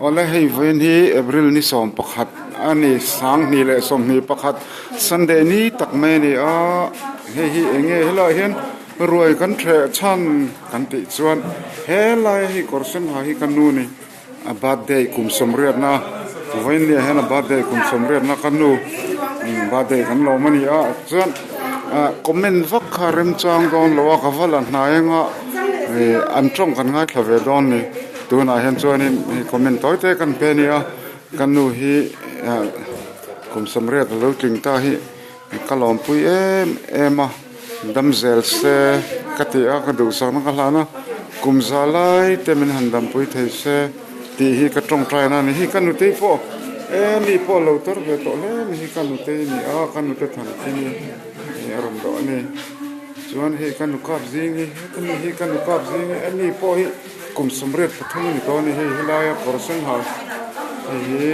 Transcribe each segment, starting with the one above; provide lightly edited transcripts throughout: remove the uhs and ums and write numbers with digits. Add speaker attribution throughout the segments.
Speaker 1: Awle hei vawiin hi April ni 11 a ni sanghnih leh 21 Sunday ni tak mai a ni a hei hi eng nge helaiah hian ruai kan ṭheh chhan kan tih chuan helai hi kawr sen ha hi ka nu ni a birthday kum sawmriatna vawiin ni ah hian a birthday kum sawmriatna ka nu birthday kan lawm a ni a chuan ah comment vak kha remchang dawn lo a ka va la hnai anga ih an tawng kan ngaithla ve dawn ni tunah hian chuanin hei comment tawi te kan pe a ni a ka nu hi ah kum sawmriat a lo tling ta hi ka lawmpui em em a dam zel se ka ti a ka duhsakna ka hlan a kum za lai te min han dampui thei se tih hi ka tawngtai na a ni hi ka nutei pawh e mi pawh a lo tar ve tawh hle mai hi ka nutei a ni a ka nute than khi ni a rawn dawh a ni chuan hei ka nu kap zing hi hemi hi ka nu kap zing hi ani pawh hi kum 83 a ni tawh a ni hei helaia kawr sen ha hei hi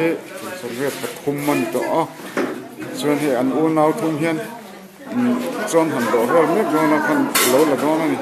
Speaker 1: kum 83 a ni tawh a. Chuan hei an unau thum hian chuan han dawh vel mek dawn a khan lo la dawn a ni.